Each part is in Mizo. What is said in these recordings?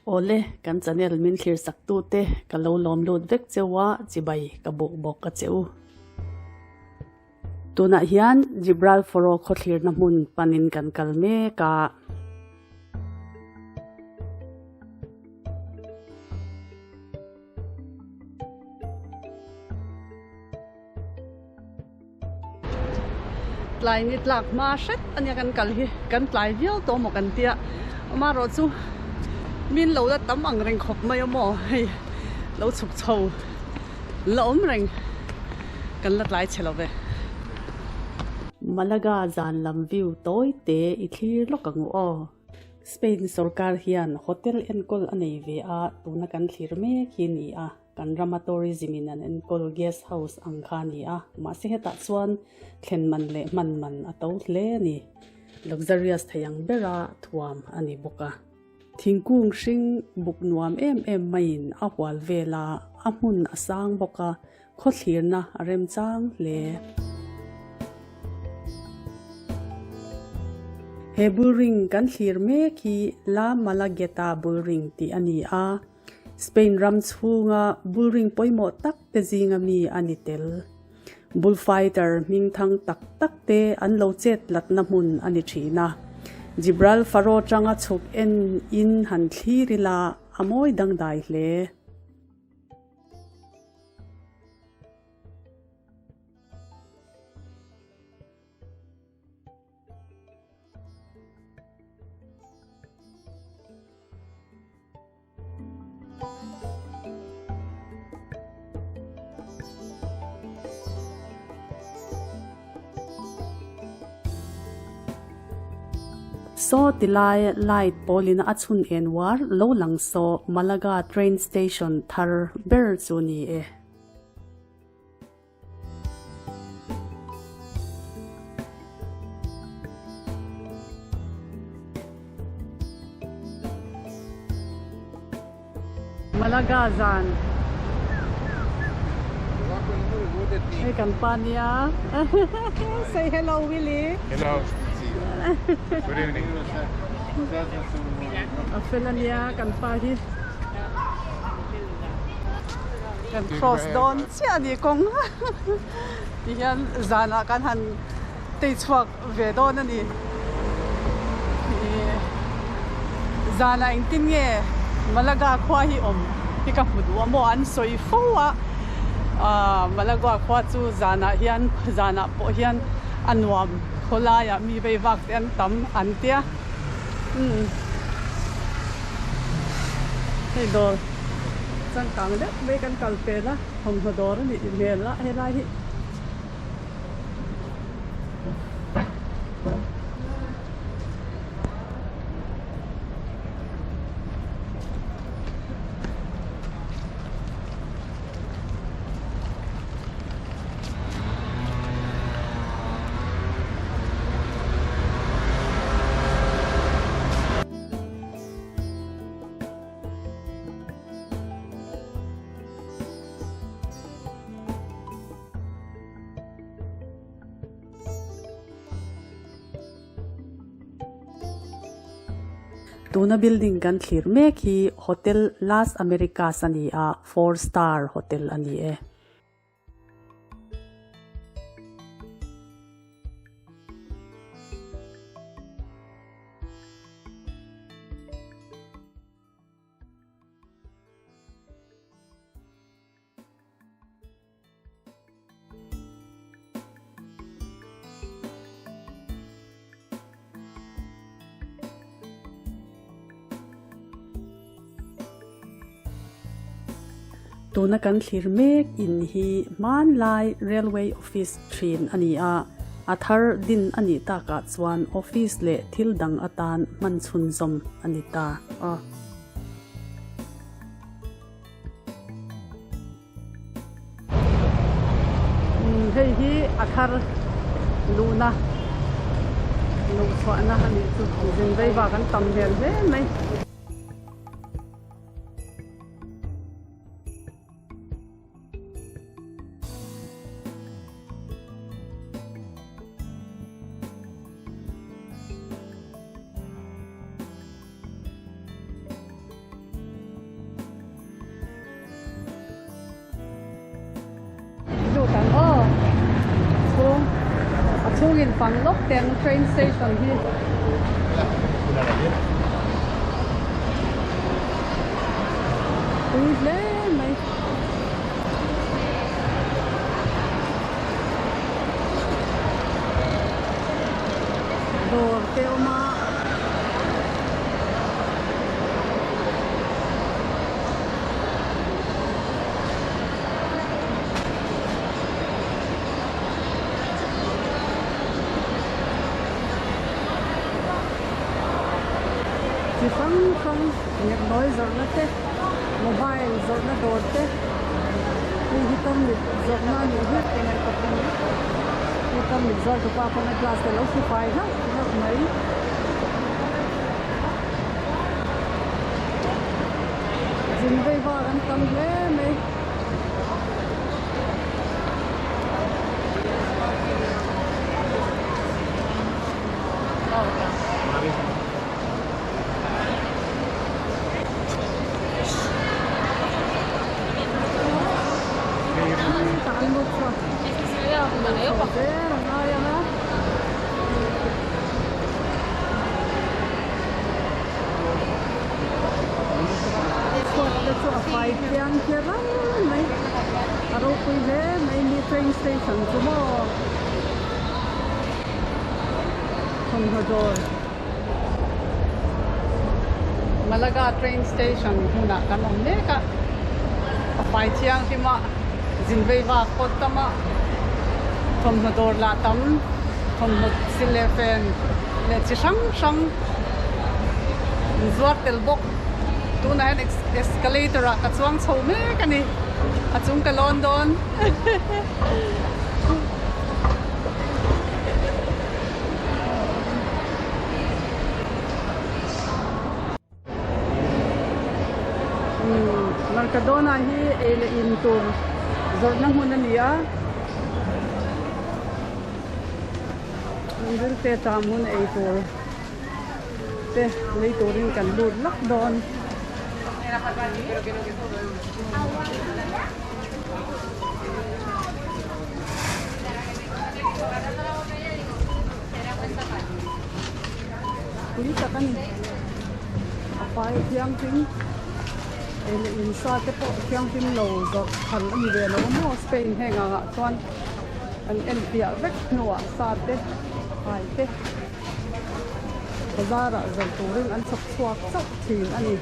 Awle, kan channel min thlir sak tute ka lo lawm lut vek cheu a, chibai ka buk bawk a che u. Tunah hian Gibralfaro khawthlirna hmun panin kan kal mek a. Tlai ni tlak hma hret ania kan kal hi kan tlai viau tawh maw kan tia amaherawh chu min lo la tam ang reng khawp mai a maw hei lo chhuk chho la awm reng kan la tlai chhe lo ve. Malaga zan lam view tawi te i thlir lawk ang u aw. Spain sorkar hian hotel enkawl a nei ve a tuna kan thlir mek hi ni a. Kan rama tourism in an enkawl guest house ang kha a ni a, mahse hetah chuan thlen man leh hman man a to hle a ni. Luxurious thei ang bera thuam a ni bawk a. Thingkung hring buk nuam em em maiin a hual vel a, a hmun a sang bawk a, khawthlirna a remchang hle. He bullring kan thlir mek hi La Malagueta bullring tih a ni a. Spain ram chhunga bullring pawimawh tak te zinga mi a ni tel. Bullfighter hmingthang tak tak te an lo chet latna hmun a ni thin a. Gibralfaro tanga chhuk en in han thlir ila a mawi dangdai hle. Saw ti lai light pawlin a chhun en uar lo lang saw Malaga train station thar ber chu ni e. Malaga zan hei kan pa nia say hello Willy hello good evening a fel ania kan pa hi Kan cross dawn chiah a ni kawng ti hian zanah kan han tei chhuak ve dawn a ni. Ih zanah engtin nge Malaga khua hi awm hi ka hmu duh a maw an sawi fo a, ah Malaga khua chu zanah hian zanah pawh hian a nuam khawlaiah mi vei vak te an tam an tia umm hei dawr. Changkang deuh mai kan kal pel a, thawmhnaw dawr a nih hmel a helai hi. Tuna building kan thlir mek hi Hotel Las Americas a ni a, four star hotel a ni e. Tuna kan thlir mek in hi hmanlai railway office thin a ni a, a thar din a nih takah chuan office leh thil dang atan hman chhunzawm a ni ta a. Hei hi a thar luhna luh chhuahna a nih chu zin vei vak an tam hmel hle mai. chhungin fang lawk teh ang train station hi. Tui hle mai. Dawr te awm a. Chi hrang hrang nepnawi zawrhna te mobile zawrhna dawr te hei hi tarmit zawrhna a nih hi hei tarmit zuar tupa pawn a glass te a lo hru fai hlauh hlauh mai. Zin vei var an tam hle mai. Chhuat te chu a fai chiang kher rang mai a ropui hle mai ni train station chu maw thawmhnaw dawr Malaga train station hmunah kan awm mek a a fai thianghlim a zin vei vak pawh tam a thawmhnaw dawr lah tam thawmhnaw sil leh fen leh chi hrang hrang zuar tel bawk tunah hian escalator ah ka chuang chho mek a ni a chung ka lawn dawn. Mercadona hi ei leh in tur zawrhna hmun a ni a rilte ṭam hun ei tur te lei turin kan lut lak dawn. Pui tak a ni a fai a thianghlim ei leh in sa te pawh thianghlim lo zawrh phal a ni ve lo maw Spain heng angah chuan an en piah vek hnuah sa te fai te bazar ah zawrh turin an chhawp chhuak chauh thin a ni.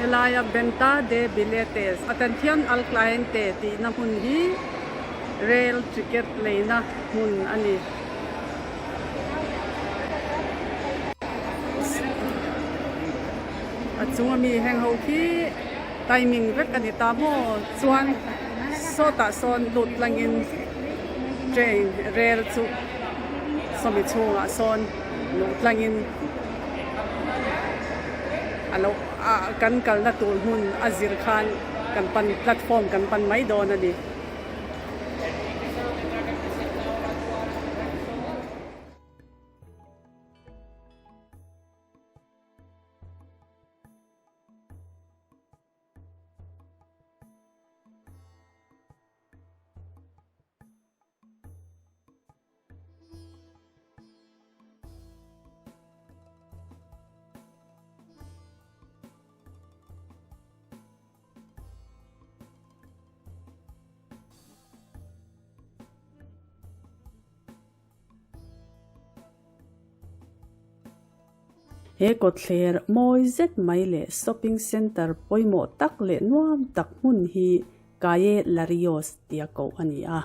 Helaia Venta de Billetes Atención al Cliente tihna hmun hi rail ticket leina hmun a ni. A chunga mi heng ho khi timing vek a ni ta maw chuan sawtah sawn lut tlangin train rel chu sawmi chhungah sawn luh tlangin a lo ah kan kalna tur hmun a zir khan kan pan platform kan pan mai dawn a ni. He kawtthler mawi zet mai leh shopping centre pawimawh tak leh nuam tak hmun hi Calle Larios tia koh a ni a.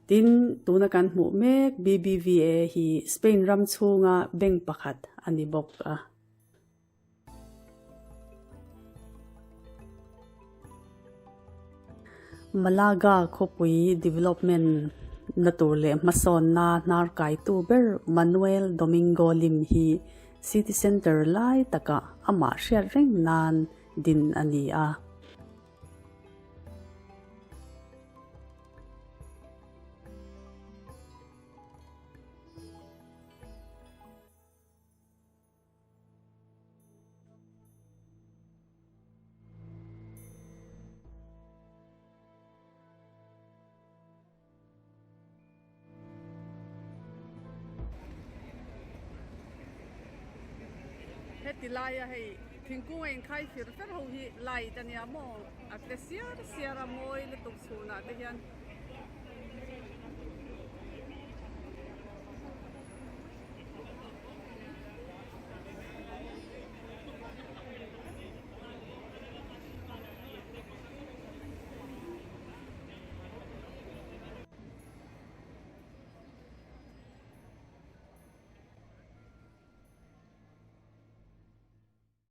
Tin, tuna kan hmuh mek BBVA hi Spain ram chhunga bank pakhat a ni bawk a. Malaga khawpui development na tur leh hmasawnna hnar kaitu ber Manuel Domingo Lim hi city centre lai takah amah hriat reng nan din a ni a. Heti laia hei thingkung a inkhai fir fer ho hi light a nia maw a tle siar siar a mawi lutuk chhunah te hian.